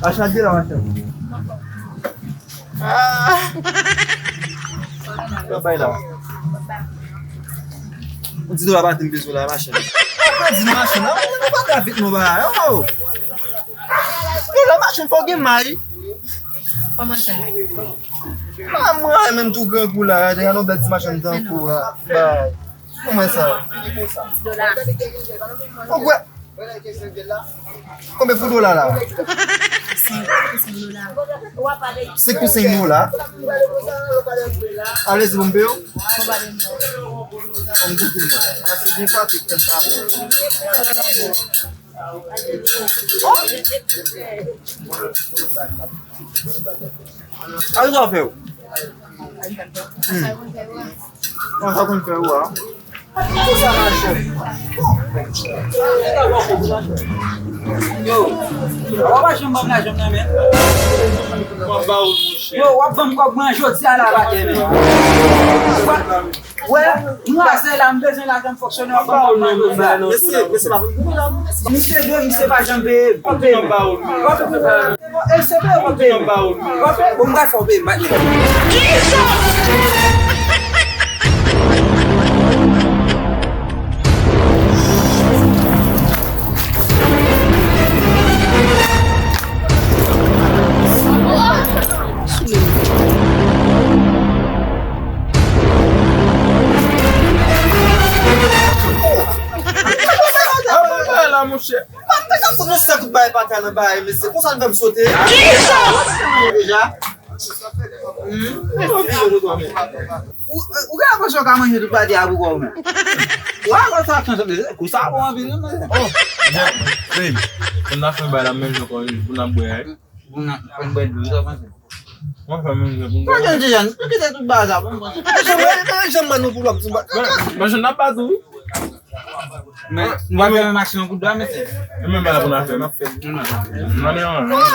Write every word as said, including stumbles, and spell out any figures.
Machin ap vire la, machin. Ah! Yo bay la. Yon ti dola pa di m bezwen la, machin. Apa di machin, non? Ou pa ka vit non, ba. Oh! Yo, la machin fò gen may. Kòman sa? Ah, mwen menm tou grangou la, gade yon bèl ti machin tankou la. Bay. Kòman sa? Ti dola. Ou kwè? Konbyen pou dola la? Senk pou senk dola. Senk pou senk dola? Alezi, bon, m peye w? Bon, ba, bon. Bon, m goute, mwen. Mwen, se byen pratik, fè m sa. Oh! Sa w fè w? Hmm. Mwen sa konn fè ou a. Pou sa mache. Yo, w ap janm ban m lajan m nan men. Mwen ba ou l, monchè. Yo, w ap ban m kòb mwen jodi a la, pa demen. Wè, nou ase la, m bezwen lajan m fonksyone, w ap ban m kòb mwen jodi a. Mesye, mesye, pa vin pou mwen la. Misye dwe, misye pa janm peye. W ap peye. Mwen ba ou l. W ap peye. E se pa yo konte. Bon, m pral fè w peye, m pa t. Ala, monchè. Mwen te ka fout nou sèt kout bagay pata nan bagay, mesye. Konsa l fè m sote. Kisa? Deja. Hmm? Ou, ou gen enpresyon w ka manje tout pati a pou kò w menm. Ou a konsa chanje, kou sa bon anpil, wi, mesye. Oh, men, babe, pou n ap fè bagay la, menm jan kò pou n ap bwè, wi. Pou n ap, pou n bwè dlo, sa w panse? Mwen fè menm jan pou m bwè. Mwen jwenn ti jèn, nou kite tout bagay sa pou mwen. Mwen jwenn, mwen jwenn nou pou lòt ti bagay. Mwen jwenn ap bat ou, wi. Men, nou pa fè menm aksyon pou dwa, mesye. E menm bagay la pou n a fè, n ap fè. Mwen, mwen, mwen.